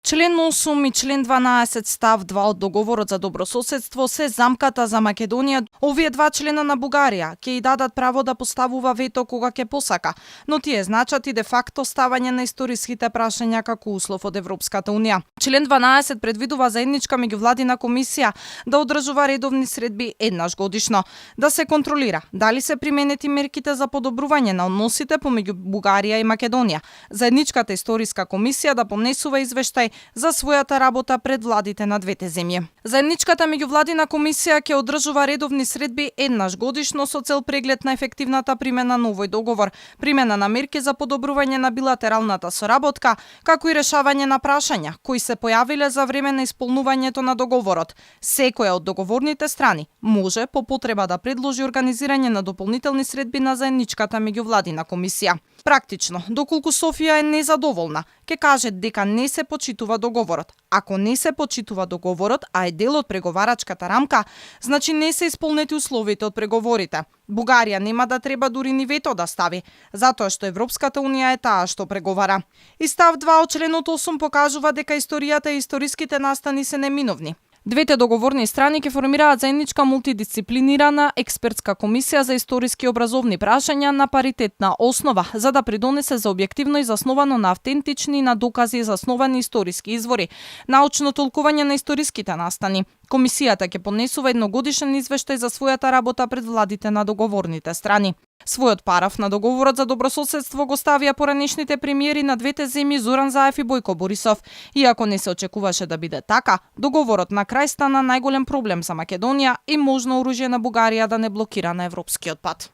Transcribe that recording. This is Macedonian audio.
Член 8 и член 12 став 2 од договорот за добрососедство се замката за Македонија. Овие два члена на Бугарија ќе и дадат право да поставува вето кога ќе посака, но тие значат и де факто ставање на историските прашања како услов од Европската унија. Член 12 предвидува заедничка меѓувладина комисија да одржува редовни средби еднаш годишно, да се контролира дали се применети мерките за подобрување на односите помеѓу Бугарија и Македонија. Заедничката историска комисија да понесува извештај за својата работа пред владите на двете земји. Заедничката меѓувладина комисија ќе одржува редовни средби еднаш годишно со цел преглед на ефективната примена на овој договор, примена на мерки за подобрување на билатералната соработка, како и решавање на прашања кои се појавиле за време на исполнувањето на договорот. Секоја од договорните страни може по потреба да предложи организирање на дополнителни средби на заедничката меѓувладина комисија. Практично, доколку Софија е незадоволна, ќе каже дека не се почитува договорот. Ако не се почитува договорот, а е дел од преговарачката рамка, значи не се исполнети условите од преговорите. Бугарија нема да треба дури ни вето да стави, затоа што Европската унија е таа што преговара. И став 2 од членот 8 покажува дека историјата и историските настани се неминовни. Двете договорни страни ќе формираат заедничка мултидисциплинирана експертска комисија за историски и образовни прашања на паритетна основа, за да придонесе за објективно и засновано на автентични и на докази засновани историски извори, научно толкување на историските настани. Комисијата ќе понесува едногодишен извештај за својата работа пред владите на договорните страни. Својот параф на договорот за добрососедство го ставија поранешните премиери на двете земји Зоран Заев и Бојко Борисов. Иако не се очекуваше да биде така, договорот на крај стана најголем проблем за Македонија и можно оружје на Бугарија да не блокира на европскиот пат.